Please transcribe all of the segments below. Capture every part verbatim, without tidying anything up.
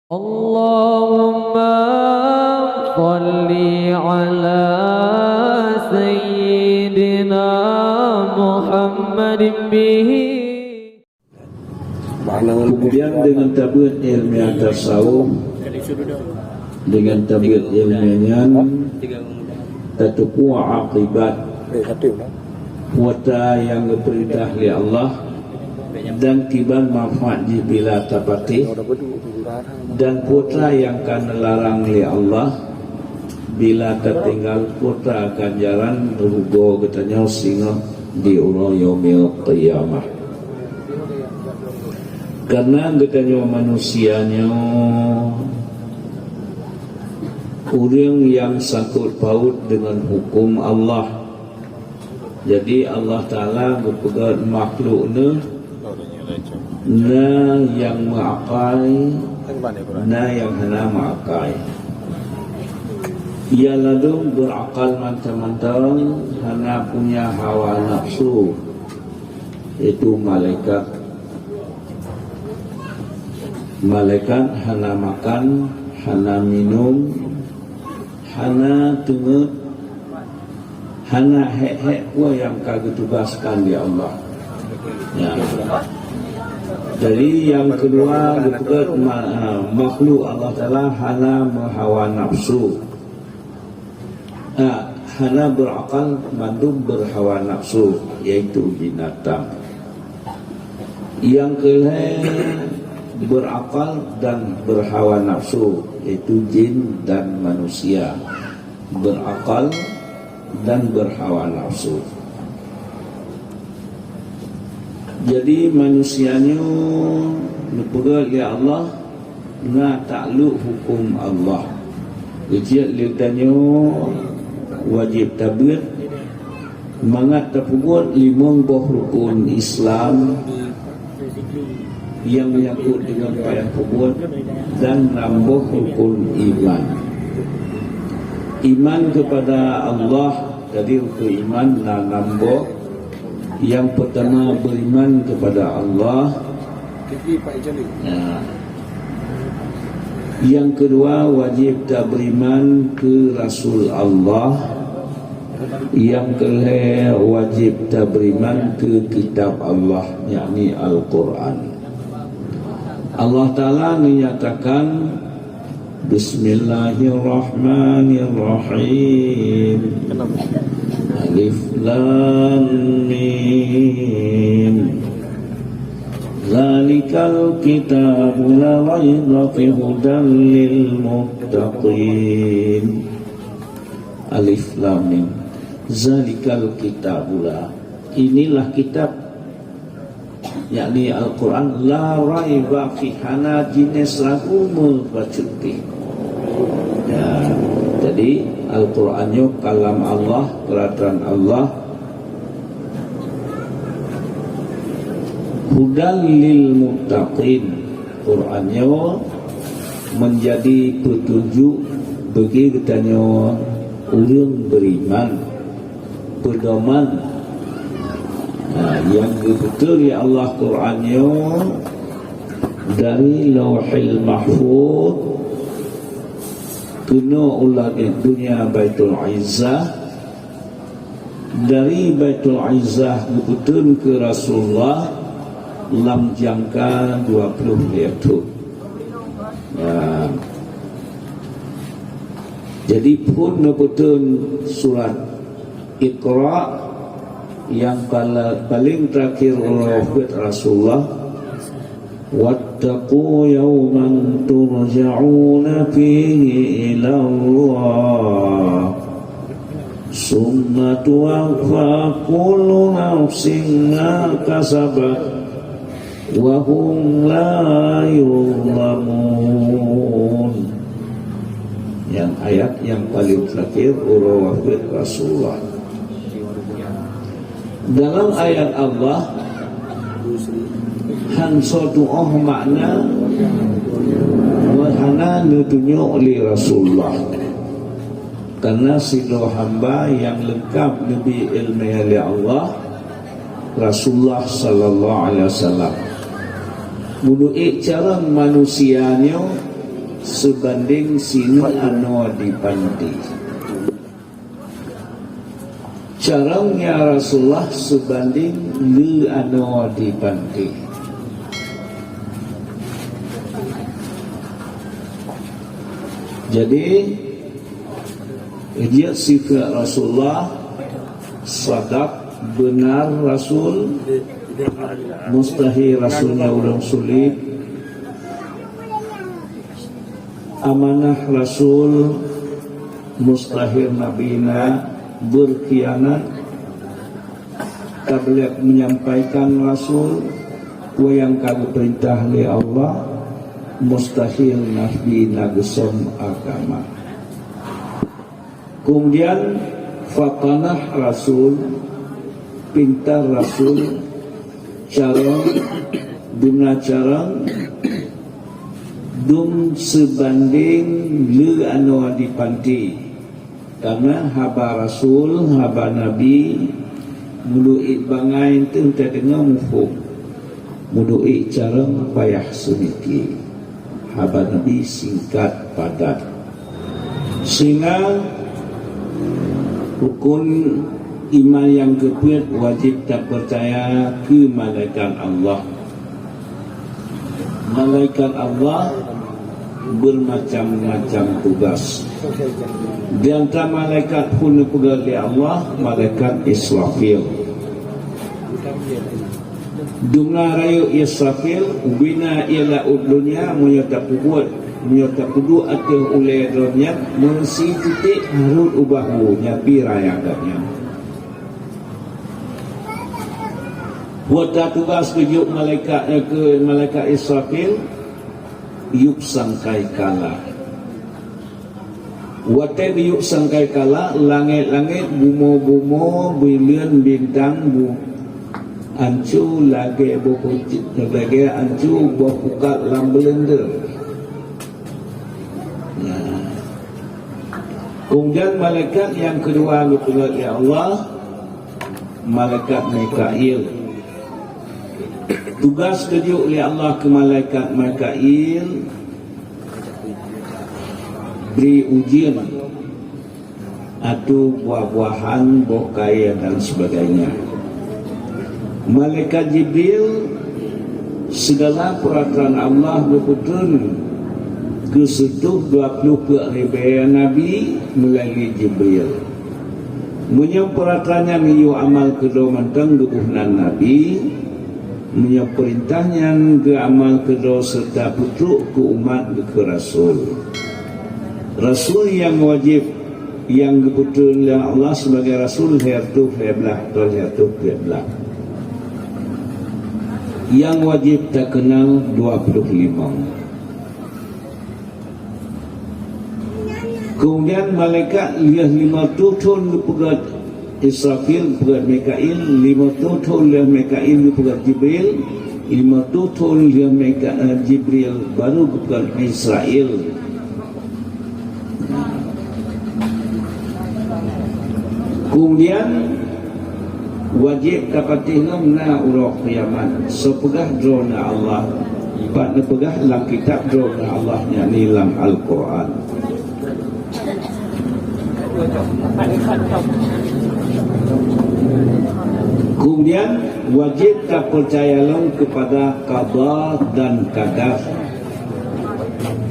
Allahumma shalli ala sayyidina Muhammadin bihi. Kemudian dengan tabeuet ilmiah tasawuf, dengan tabeuet ilmiah nyan, tateupeue akibat putra nyang geupeurintah lé Allah dan kiban manfaat jih bila tapatéh, dan putra nyang ka neularang lé Allah bila tatinggai, putra ganjaran rugoe geutanyoe singoh di uroe Yaumil Qiyamah. Karena geutanyoe manusia nyoe ureuëng nyang sangkot paut deungon huköm Allah. Jadi, Allah Taala geupeugét makhluk neuh, na nyang meuakai, na nyang hana meuakai. Ia ladôm beurakal mantong-mantong, hana punya hawa nafsu, yaitu malaikat. Malaikat hana makan, hana minum, hana teungeut, hana hék-hék peue nyang ka geutugaskan lé Allah. Ya. Jadi, nyang keudua, geupeugét ma-, ah, makhluk Allah Taala hana meuhawa nafsu. Ah, hana beurakal, mandum beuhawa nafsu, yaitu binatang. Nyang keulhée beurakal dan beuhawa nafsu, yaitu jin dan manusia. Beurakal dan beuhawa nafsu. Jadi, manusia nyoe neupeugét lé Allah na taklok huköm Allah. Keu jeuet lé tanyoe wajéb tabeuet mangat tapeubuet limong boh rukon Islam nyang menyangkut deungon payah peubuet dan nam boh rukon iman. Iman kepada Allah, jadi rukon iman na nam boh. Nyang peutama, beriman kepada Allah. Ya. Nyang keudua, wajéb taberiman keu rasul Allah. Nyang keulhée, wajéb taberiman keu kitab Allah, yakni Al-Qur'an. Allah Taala menyatakan, Bismillahirrahmanirrahim. Alif Lam Mim. Zalikal kitabu la raiba fihi hudan lil muttaqin. Alif Lam Mim. Zalikal kitabu la. Inilah kitab, yakni Al-Qur'an, la raiba fi, hana jinéh ragu meubacut pih. Ya, jadi Al-Qur'an nyoe kalam Allah, peuratan Allah. Hudan lil muttaqin. Qur'an nyoe meunjadi peutunjuk bagi geutanyoe ureuëng beriman, peudoman. Nah, nyang geubeuteun lé Allah Qur'an nyoe dari Lauhil Mahfuz keunoe u langét dunia Baitul Izzah, dari Baitul Izzah geupeuteun keu Rasulullah lam jangka dua ploh lhée thon. Ya. Jadi, phon neupeuteun surat Iqra nyang pala-, paleng terakhir uroe wafeuet Rasulullah, "Wattaqu yauman turja'una fihi ilallah, summa tuwaffa kullu nafsin ma kasabat, wa hum la yuzlamun." Nyang ayat nyang paleng terakhir uroe wafeuet Rasulullah. Dalam ayat Allah, han soe tuoh makna, hana neutunyok lé Rasulullah. Karena sidroe hamba nyang leungkab neubi iéleumé lé Allah, Rasulullah sallallahu alaihi wasallam. Meunurot cara manusia nyoe, seubandéng sineuk anoe di panté. Carông ya Rasulullah seubandéng lheueh anoe di panté. Jadi, jeuet sifeut Rasulullah, sadaq, beunar Rasul, mustahil Rasul nyan ulôn sulet, amanah Rasul, mustahil Nabi na beurkhianat, tablék meunyampaikan Rasul, peue nyang ka geupeurintah lé Allah, mustahil Nabi na geusöm agama. Keumudian, fatanah Rasul, pintar Rasul, carông, dum na carông, dum seubandéng lheueh anoe di panté. Karna haba Rasul, haba Nabi, meunurot bangai teuh tadeungoe muphom. Meunurot carông payah seumike. Haba Nabi singkat padat. Sehingga rukun iman nyang keupeuet wajéb tapeucaya keu malaikat Allah. Malaikat Allah bermacam-macam tugas. Di antara malaikat phon neupeugah lé Allah, malaikat Israfil. Dum na rayeuk Israfil, ubena ié laôt donya, meunyoe tapeubuet, meunyoe tapeuduek ateueh ulée droe nyan, meusititik harot ubak hu, nyapi raya gobnyan. Buet tugas keu jok malaikat, eh, keu malaikat Israfil, yup sangkai kala. Watée geuyup sangkai kala, langét-langét, bumoe-bumoe, buleuen, bintang, bu-, anco lagée boh pucet, lagée anco boh pukat lam blender. Nah. Keumudian malaikat nyang keudua geupeugah lé Allah, malaikat Mikail. Tugas geujok lé Allah keu malaikat Mikail, bri ujeuen, ateueh buah-buahan, boh kayée dan sebagainya. Malaikat Jibril, sigala peuratoran Allah geupeutrön keu seutuh dua ploh peuet ribée nabi meulalu Jibril. Meunyoe peuratoran nyan geuyue amal keudroe mantong geuboh nan nabi, meunyoe peurintah nyan geuamal keudroe seureuta peutrok keu umat geukheun rasul. Rasul nyang wajéb nyang geupeutrön lé Allah sibagoe rasul lhée reutôh lhée blaih atau lhée reutôh peuet blaih. Nyang wajéb takeunal dua ploh limong. Keumudian malaikat lheueh limong reutôh thon geupeugét Israfil, geupeugét Mikail, limong reutôh thon lheueh Mikail geupeugét Jibril, limong reutôh thon lheueh Mika-, eh, Jibril baru geupeugét Israil. Keumudian, wajéb tapatéh lom na uroe kiamat, soe peugah droe na Allah, pat neupeugah lam kitab droe na Allah, yakni lam Al-Quran. Keumudian, wajéb tapeucaya lom keupada qada dan qadar.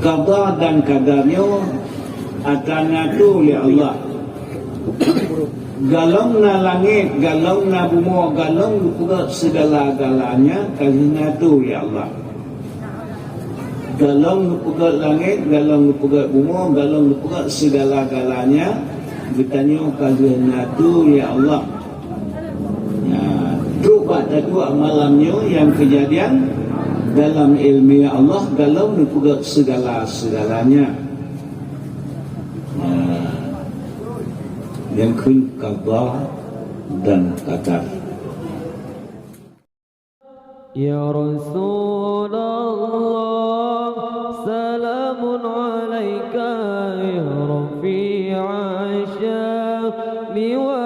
Qada dan qadar nyoe atra neuatur lé Allah. Golom na langét, golom na bumoe, golom geupeugét sigala-galanya ka lheueh neuatur lé Allah. Golom geupeugét langét, golom geupeugét bumoe, golom geupeugét sigala-galanya, geutanyoe ka lheueh neuatur lé Allah. Nyan, trok bak taduek malam nyoe nyang keujadian dalam iéleumé Allah, golom neupeugét sigala-sigalanya. Nah, nyang kheun qada dan qadar. Ya Rasulullah, salamun alaika ya rafi'a syami wa